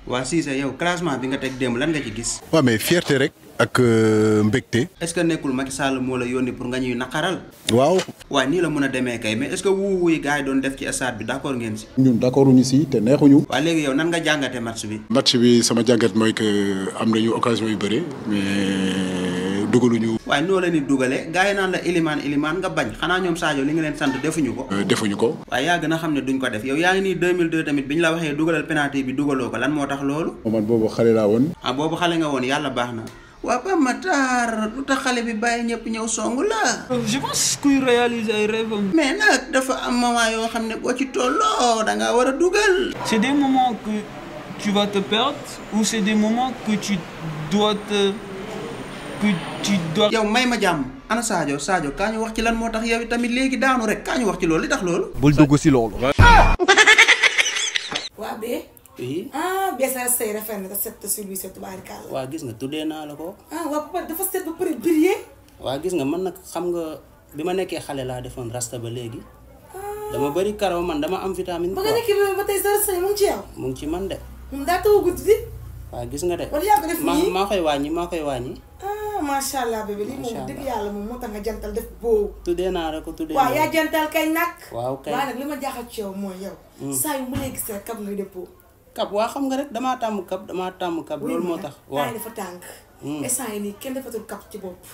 waa Cissé yow classement bi nga teg démb lan nga ci gis. waaw mais fierté rek ak mbégte. est-ce que nekkul Macky Sall moo la yónni pour nga ñuy naqaral. waaw. waaye nii la mën a demee kay mais est-ce que wuuwu yi gars yi doon def ci stade bi d'accord ngeen si. ñun d'accord ñu si te neexuñu. waa léegi yow nan nga jàngate match bi. match bi sama jàngat mooy que am nañu occasion yu bëri mais dugaluñu. waaye noo leen di dugalee gars yi naan la ilimaan nga bañ xanaa ñoom Sadio li nga leen sant defuñu ko. defuñu ko. waaye yaa gën a xam ne duñ ko def yow yaa ngi nii 2002 tamit bi ñu la waxee dugalal penalty bi dugaloo ko lan moo tax loolu. man boobu xale laa woon. ah boobu xale nga woon yàlla baax na. waa Pape Matar lu tax xale bi bàyyi ñëpp ñëw song la. je pense kuy réaliser ay rêve am. mais nag dafa am moment yoo xam ne boo ci tolloo da ngaa war a dugal. c'est des moments que tu vas te perdre ou c'est des moments que tu dois. yow may ma jàmm ana Sadio kaa ñu wax ci lan moo tax yow tamit léegi daanu rek kaa ñu wax ci loolu li tax loolu. bul dugg si loolu. waa bee. oui. bee sa say rafet na te set te celui ci tubaarikàlla. waa gis nga tuddee naa la ko. waa papa dafa set ba pare briller. waa gis nga man nag xam nga bi ma nekkee xale laa defoon rasta ba léegi. dama bëri karaw man dama am vitamine. ba nga nekkee ba tey sa rasta mu ngi ci yow. mu ngi ci man de. moom daa taw guddi. waa gis nga de. wala yaa ko def nii maa koy wàññi. macha allah bébé lii moom dëgg yàlla moom moo tax nga jantal def boobu. tuddee naa la ko tuddee. waaw yaa jantal kay nag. waaw kay waaye nag li ma jaaxal ci yow mooy yow. saa yu mu lay gis rek kap ngay dëppoo. kap waa xam nga rek damaa tàmm kap loolu moo tax. waaw dafa tànk. instant yi nii kenn defatul kap ci bopp.